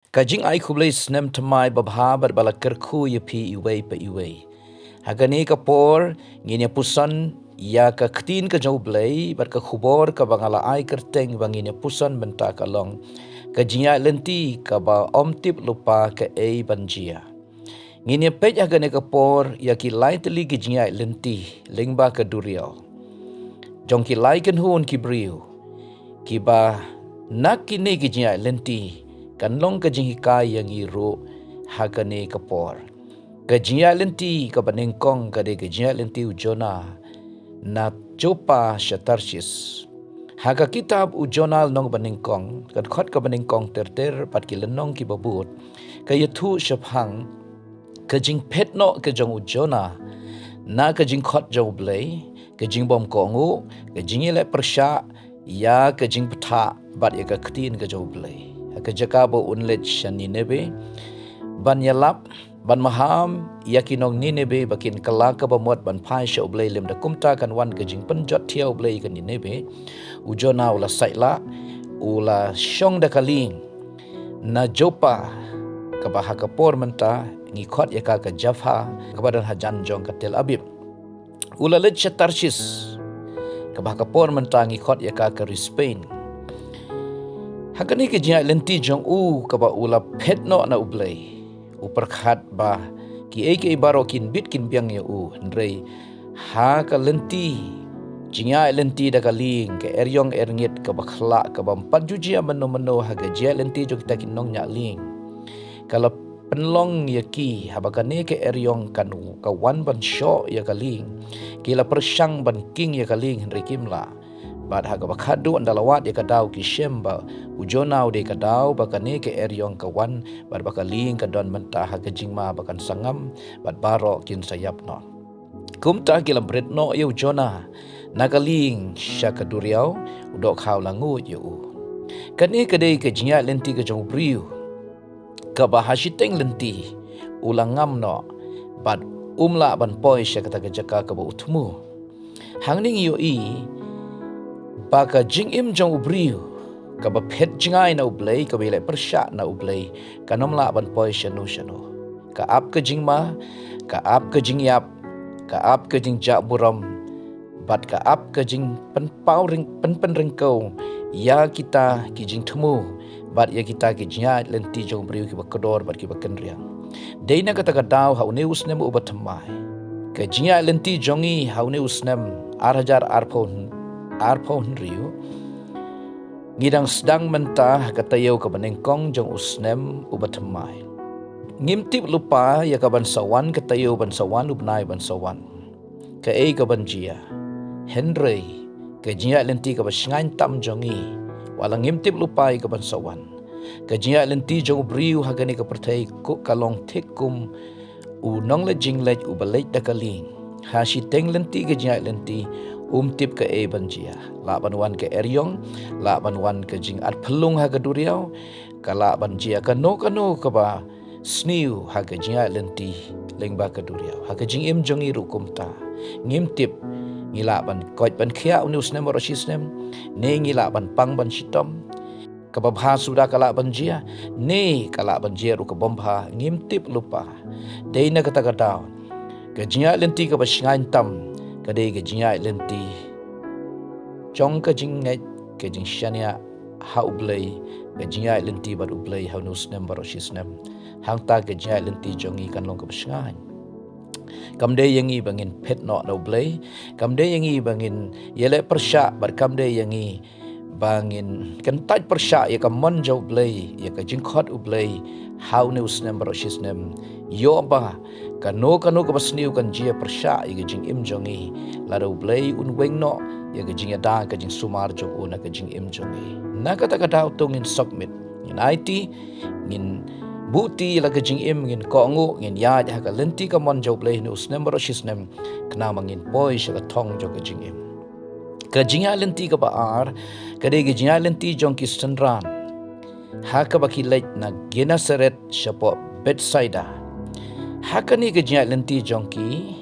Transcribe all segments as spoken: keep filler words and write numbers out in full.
Ka jingai khublei snem thymmai babha bad ba la kyrkhu ïa phi iwei pa iwei. Ha kane ka por ngin ïa puson ïa ka ktien ka jong U Blei bad ka khubor kaba nga la ai kyrteng ba ngin ïa puson mynta ka long: Ka jingïaid lynti kaba ym tip lypa kaei ban jia. Ngin ïa peit ha kane ka por ïa ki lai tylli ki jingïaid lynti lyngba ka duriaw jong ki lai kynhun ki briew, kiba na kine ki jingïaid lynti kan long ka jinghikai ïa ngi ruh ha kane ka por. Ka jingïaid lynti kaba nyngkong ka dei ka jingïaid lynti u Jonah na Joppa sha Tarsis. Ha ka kitab u Jonah lynnong ba nyngkong, ka dkhot kaba nyngkong ter ter bad ki lynnong kiba bud, ka ïathuh shaphang ka jingphet noh ka jong u Jonah na ka jingkhot jong U Blei, ka jingbym kohnguh, ka jingïaleh pyrshah ïa ka jingbthah bad ïa ka ktien ka jong U Blei. Ha ka jaka ba un leit sha Nineveh ban ïalap, ban maham ïa ki nong Nineveh ba kin kylla kaba mut ban phai sha U Blei, lymda kumta kan wan ka jingpynjot thiah U Blei ïa ka Nineveh, u Jonah u la saitlah, u la shong da ka lieng na Joppa, kaba ha ka por mynta ngi khot ïa ka ka Jaffa, kaba don hajan jong ka Tel Aviv. U la leit sha Tarsis, kaba ha ka por mynta ngi khot ïa ka ka ri Spain. Ha kane ka jingïaid lynti jong u kaba u la phet noh na U Blei, u pyrkhat ba kiei kiei baroh kin bit kin biang ïa u, hynrei ha ka lynti, jingïaid lynti da ka lieng, ka eriong erngit, kaba khlah, kaba ym pat ju jia mynno mynno ha ka jingïaid lynti jong kita ki nongñiah lieng, ka la pynlong ïa ki, haba kane ka eriong kan, ka wan ban shoh ïa ka lieng, ki la pyrshang ban king ïa ka lieng hynrei kim lah. Bad ha kaba khadduh ynda la wad ïa ka daw ki shem ba u Jonah u dei ka daw ba kane ka eriong ka wan, bad ba ka lieng ka don mynta ha ka jingma ba kan sa ngam, bad baroh kin sa ïap noh. Kumta ki la bret noh ïa u Jonah na ka lieng sha ka duriaw, u dohkha u la nguid ïa u. Kane ka dei ka jingïaid lynti ka jong u briew kaba ha shiteng lynti u la ngam noh bad um lah ban poi sha kata ka jaka kaba u thmu. Hangne ngi ïohi ba ka jingim jong u briew kaba phet jngai na U Blei, kaba ïaleh pyrshah na U Blei, kan ym lah ban poi shano shano. Ka ap ka jingma, ka ap ka jingïap, ka ap ka jingjah burom, bad ka ap ka jingpynpaw ring, pynpynryngkew ïa kita ki jingthmu bad ïa kita ki jingïaid lynti jong u briew kiba kordor bad kiba kynriang. Dei na kata ka daw ha une u snem uba thymmai, ka jingïaid lynti jong ngi ha une u snem ar hajar arphew, arphew hynriew, ngi dang sdang mynta ha ka taïew kaba nyngkong jong u snem uba thymmai. Ngim tip lypa ïa ka ban sa wan, ka taïew ban sa wan, u bnai ban sa wan, kaei ka ban jia. Hynrei ka jingïaid lynti kaba shngaiñ tam jong ngi, wat la ngim tip lypa ïa ka ban sa wan, ka jingïaid lynti jong u briew ha kane ka pyrthei ka long thik kum u nongleit jingleit uba leit da ka lieng. Ha shiteng lynti ka jingïaid lynti um tip kaei ban jia. Lah ban wan ka eriong, lah ban wan ka jingat phyllung ha ka duriaw, ka lah ban jia kano kano kaba sniew ha ka jingïaid lynti lyngba ka duriaw. Ha ka jingim jong ngi ruh kumta, ngim tip, ngi lah ban koit ban khiah une u snem baroh shi snem, ne ngi lah ban pang ban shitom. Kaba bha suda ka lah ban jia, ne ka lah ban jia ruh ka bym bha, ngim tip lypa. Dei na kata ka daw, ka jingïaid lynti kaba shngaiñ tam ka dei ka jingïaid lynti jong ka jingngeit, ka jingshaniah ha U Blei, ka jingïaid lynti bad U Blei ha une u snem baroh shi snem. Hangta ka jingïaid lynti jong ngi kan long kaba shngaiñ. Kam dei ïa ngi ba ngin phet noh na U Blei, kam dei ïa ngi ba ngin ïaleh pyrshah, bad kam dei ïa ngi ba ngin kyntait pyrshah ïa ka mon jong U Blei, ïa ka jingkhot U Blei ha une u snem baroh shi snem. Ïoh ba kano kano kaba sniew kan jia pyrshah ïa ka jingim jong ngi, lada U Blei un weng noh ïa ka jingïada, ka jingsumar jong u na ka jingim jong ngi. Na kata ka daw to ngin submit, ngin aiti, ngin buhti ïa la ka jingim, ngin kohnguh, ngin ïaid ha ka lynti ka mon jong U Blei ha une u snem baroh shi snem, khnang ba ngin poi sha ka thong jong ka jingim. Ka jingïaid lynti kaba ar ka dei ka jingïaid lynti jong ki synran ha kaba ki leit na Gennesaret shapoh Bethsaida. Ha kane ka jingïaid lynti jong ki,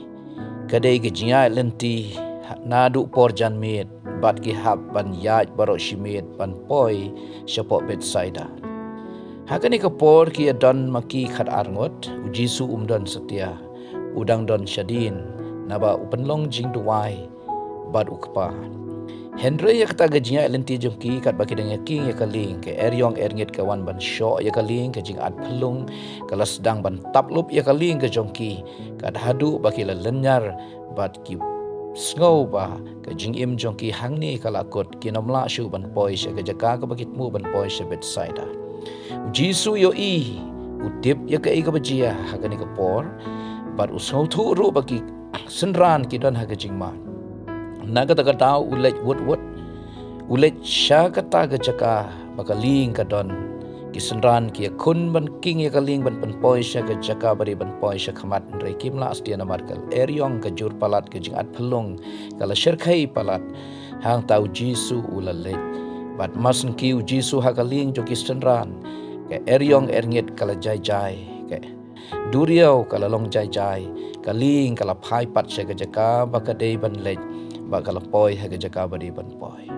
ka dei ka jingïaid lynti naduh por janmiet bad ki hap ban ïaid baroh shi miet ban poi shapoh Bethsaida. Ha kane ka por ki ïa don ma ki khat ar ngut, u Jisu um don satia, u dang don shadien, naba u pynlong jingduwai bad u Kpa. Hynrei ïa kata ka jingïaid lynti jong ki, katba ki dang ïa king ïa ka lieng, ka eriong erngit ka wan ban shoh ïa ka lieng, ka jingat phyllung ka la sdang ban tap lup ïa ka lieng ka jong ki, kat haduh ba ki la lynñiar bad ki sngew ba ka jingim jong ki hangne ka la kut, kin ym lah shuh ban poi sha ka jaka kaba ki thmu ban poi sha Bethsaida. U Jisu u ïohi, u tip ïa kaei kaba jia ha kane ka por, bad u sngewthuh ruh ba ki synran ki don ha ka jingma. Na kata ka daw u leit wut wut, u leit sha kata ka jaka ba ka lieng ka don. Ki synran ki ïakhun ban king ïa ka lieng ban pynpoi sha ka jaka ba dei ban poi sha khmat, hynrei kim lah satia namar ka eriong, ka jur palat, ka jingat phyllung ka la shyrkhei palat. Hangta u Jisu u la leit. Bad masngi u Jisu ha ka lieng jong ki synran, ka eriong erngit ka la jai jai, ka duriaw ka la long jai jai, ka lieng ka la phai pat sha ka jaka ba ka dei ban leit, bad ka la poi ha ka jaka ba dei ban poi.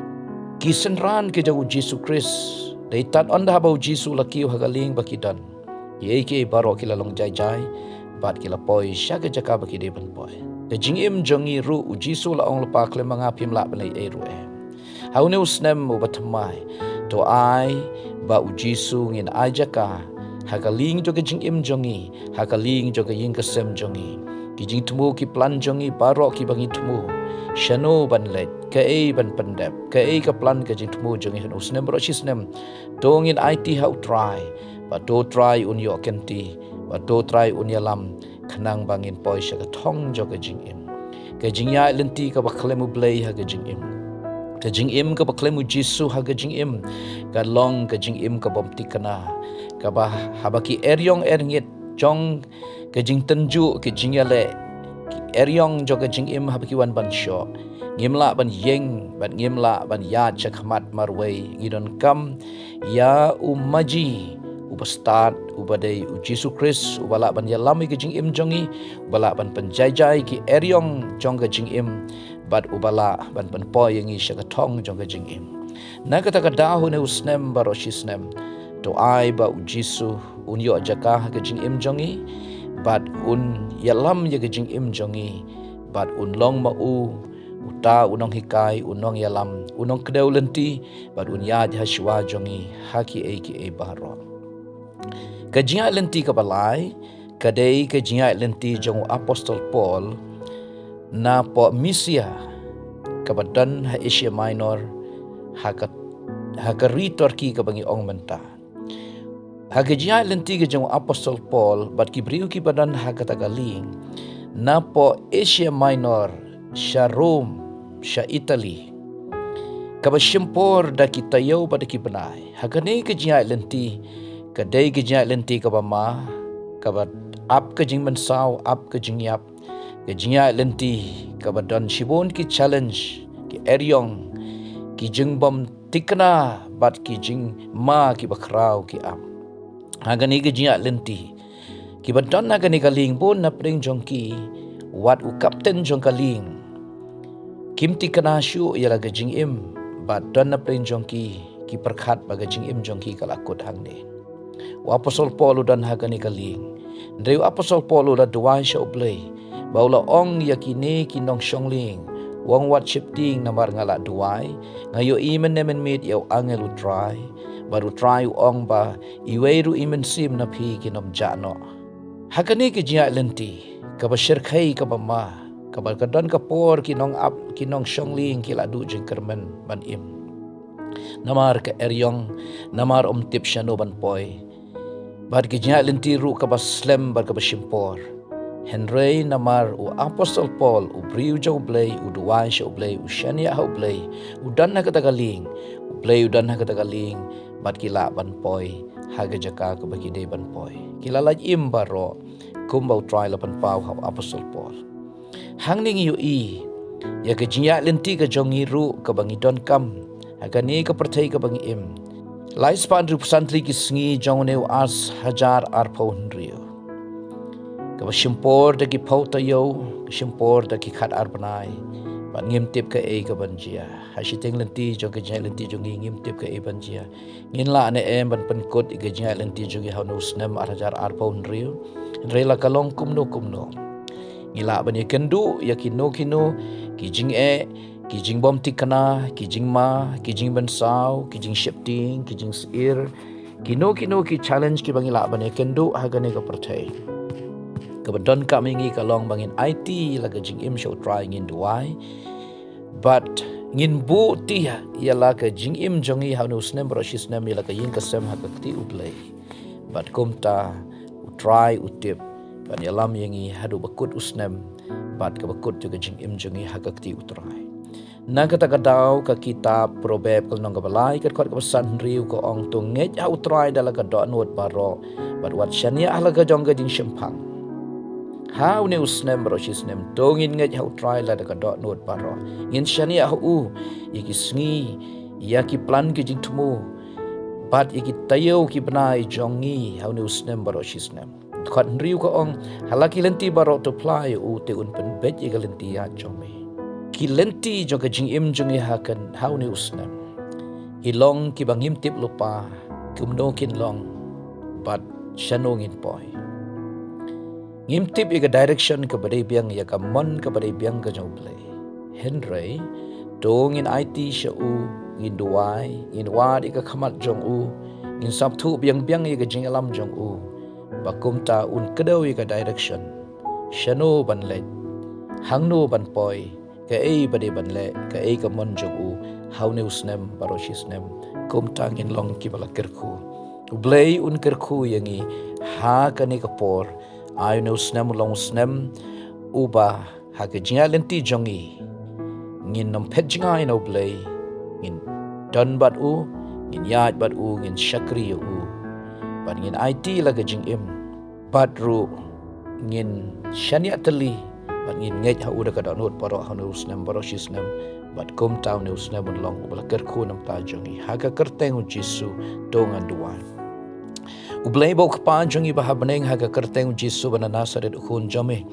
Ki synran ki jong u Jisu Khrist, dei tad ynda haba u Jisu u la kiew ha ka lieng ba ki don, kiei kiei baroh ki la long jai jai, bad ki la poi sha ka jaka ba ki dei ban poi. Ka jingim jong ngi ruh, u Jisu u la ong lypa khlem ma nga phim lah ban leh ei ei ruh em. Ha une u snem uba thymmai, to ai ba u Jisu ngin ai jaka ha ka lieng jong ka jingim jong ngi, ha ka lieng jong ka ïing ka sem jong ngi. Ki jingthmu, ki plan jong ngi baroh kiba ngi thmu, shano ban leit, kaei ban pyndep, kaei ka plan ka jingthmu jong ngi ha une u snem baroh shi snem, to ngin aiti ha u Trai, bad to u Trai un ïoh kynti, bad to u Trai un ïalam, khnang ba ngin poi sha ka thong jong ka jingim. Ka jingïaid lynti kaba khlem u Blei ha ka jingim, ka jingim kaba khlem u Jisu ha ka jingim, ka long ka jingim ka bym thikna. Kaba haba ki eriong erngit jong ka jingtynjuh, ka jingïaleh, ki eriong jong ka jingim haba ki wan ban shoh, ngim lah ban ïeng, bad ngim lah ban ïaid sha khmat marwei. Ngi donkam ïa u Maji uba stad, uba dei u Jisu Khrist, uba lah ban ïalam ïa ka jingim jong ngi, uba lah ban pynjai jai ki eriong jong ka jingim, bad uba lah ban pynpoi ïa ngi sha ka thong jong ka jingim. Na kata ka daw ha une u snem baroh shi snem, to ai ba u Jisu un ïoh jaka ha ka jingim jong ngi, bad un ïalam ïa ka jingim jong ngi, bad un long ma u uta u nonghikai, u nongïalam, u nongkdew lynti, bad un ïaid ha shuwa jong ngi ha kiei kiei baroh. Ka jingïaid lynti kaba lai ka dei ka jingïaid lynti jong u Apostol Paul napoh Misia, kaba don ha Asia Minor, ha ka, ha ka ri Turkey kaba ngi ong mynta. Ha ka jingïaid lynti ka jong u Apostol Paul bad ki briew kiba don ha kata ka lieng, napoh Asia Minor sha Rome, sha Italy, kaba shim por da ki taïew bad da ki bnai. Ha kane ka jingïaid lynti, ka dei ka jingïaid lynti kaba ma, kaba ap ka jingmynsaw, ap ka jingïap, ka jingïaid lynti kaba don shibun ki challenge, ki eriong, ki jingbym thikna, bad ki jingma kiba khraw ki ap. Ha kane ka jingïaid lynti, kiba don ha kane ka lieng, bun na pdeng jong ki, wat u kapten jong ka lieng, kim thikna shuh ïa la ka jingim, bad don na pdeng jong ki, ki pyrkhat ba ka jingim jong ki ka la kut hangne. U Apostol Paul u don ha kane ka lieng. Hynrei u Apostol Paul u la duwai sha u Blei, ba u la ong ïa kine ki nongshong lieng, u ong, wat sheptieng, namar nga la duwai, nga ïohi mynne mynmiet ïa u angel u Trai, bad u Trai u ong ba iwei ruh i mynsiem na phi kin ym jah noh. Ha kane ka jingïaid lynti kaba shyrkhei, kaba ma, kaba ka don ka por ki nongap, ki nongshong lieng ki la duh jingkyrmen ban im, namar ka eriong, namar ym tip shano ban poi, bad ka jingïaid lynti ruh kaba slem bad kaba shim por. Hynrei namar u Apostol Paul, u briew jong u Blei, u duwai sha u Blei, u shaniah ha u Blei, u don ha kata ka lieng, u Blei u don ha kata ka lieng, bad ki lah ban poi ha ka jaka kaba ki dei ban poi. Ki la lait im baroh, kumba u Trai u la pynpaw ha u Apostol Paul. Hangne ngi ïohi ïa ka jingïaid lynti ka jong ngi ruh kaba ngi donkam ha kane ka pyrthei kaba ngi im. Lai spah hynriewphew san tylli ki sngi jong une u ar hajar arphew hynriew, kaba shim por da ki phew taïew, ka shim por da ki khat ar bnai, Bad ngim tip kaei kaban jia. Ha shiteng lynti jong ka jingïaid lynti jong ngi ngim tip kaei ban jia. Ngin lah ne em ban pynkut ïa ka jingïaid lynti jong ngi ha une u snem ar hajar arphew hynriew. Hynrei la ka long kumno kumno. Ngi lah ban ïakynduh ïa kino kino ki jingeh, ki jingbymthikna, ki jingma, ki jingpynsaw, ki jingsheptieng, ki jingsyier, kino kino ki challenge kiba ngi lah ban ïakynduh ha kane ka pyrthei. Kaba donkam ïa ngi ka long ba ngin aiti la ka jingim sha U Trai, ngin duwai. Bad ngin buh ti ïa la ka jingim jong ngi ha une u snem baroh shi snem ïa la ka ïing ka sem ha ka kti U Blei. Bad kumta U Trai u tip ban ïalam ïa ngi haduh ba kut u snem bad kaba kut jong ka jingim jong ngi ha ka kti U Trai. Na kata ka daw ka kitab Proverb ka lynnong kaba lai ka dkhot kaba sanhynriew ka ong, to ngeit ha U Trai da la ka dohnud baroh bad wat shaniah ha la ka jong ka jingshemphang. Ha une u snem baroh shi snem to ngin ngeit ha U Trai la da ka dohnud baroh. Ngin shaniah ha u ïa ki sngi, ïa ki plan ki jingthmu bad ïa ki taïew ki bnai jong ngi ha une u snem baroh shi snem. Dkhot hynriew ka ong, ha la ki lynti baroh to phla ïa u, te un pynbeit ïa ka lynti ïaid jong me. Ki lynti jong ka jingim jong ngi ha kan ha une u snem ki long kiba ngim tip lypa kumno kin long bad shano ngin poi. Ngim tip ïa ka direction kaba dei biang, ïa ka mon kaba dei biang ka jong U Blei. Hynrei to ngin aiti sha u, ngin duwai, ngin wad ïa ka khmat jong u, ngin sngap thuh biang biang ïa ka jingïalam jong u. Ba kumta un kdew ïa ka direction, shano ban leit, hangno ban poi, kaei ba dei ban leh, kaei ka mon jong u ha une u snem baroh shi snem. Kumta ngin long kiba la kyrkhu. U Blei un kyrkhu ïa ngi ha kane ka por. Ai une u snem u long u snem uba ha ka jingïaid lynti jong ngi ngin nym phet jngai na U Blei, ngin don bad u, ngin ïaid bad u, ngin shakri ïa u. Bad ngin aiti la ka jingim. Bad ruh ngin shaniah tylli bad ngin ngeit ha u da ka dohnud baroh ha une u snem baroh shi snem. Bad kumta une u snem un long uba la kyrkhu na ka bynta jong ngi. Ha ka kyrteng U Jisu to ngan duwai. U Blei ba u Kpa jong ngi ba ha bneng, ha ka kyrteng U Jisu ba na Nasaret u khun jong me,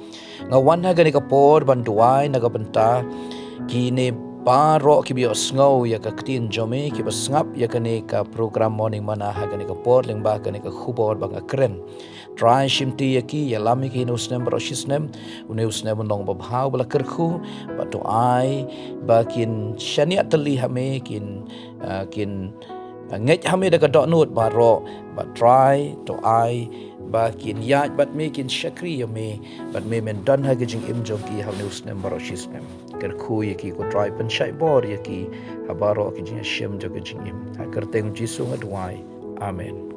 nga wan ha kane ka por ban duwai na ka bynta kine baroh kiba ïohsngew ïa ka ktien jong me, kiba sngap ïa kane ka program Morning Manna ha kane ka por lyngba kane ka khubor ba nga kren. Trai shimti ïa ki, ïalam ïa ki ha une u snem baroh shi snem. Une u snem un long babha uba la kyrkhu. Bad to ai ba kin shaniah tylli ha me, kin, ah, kin, ah, ngeit ha me da ka dohnud baroh. Bad Trai to ai ba kin ïaid bad me, kin shakri ïa me, bad me men don ha ka jingim jong ki ha une u snem baroh shi snem. Kyrkhu ïa ki ko Trai, pynshai bor ïa ki ha baroh ki jingïashem jong ka jingim. Ha ka kyrteng U Jisu nga duwai. Amen.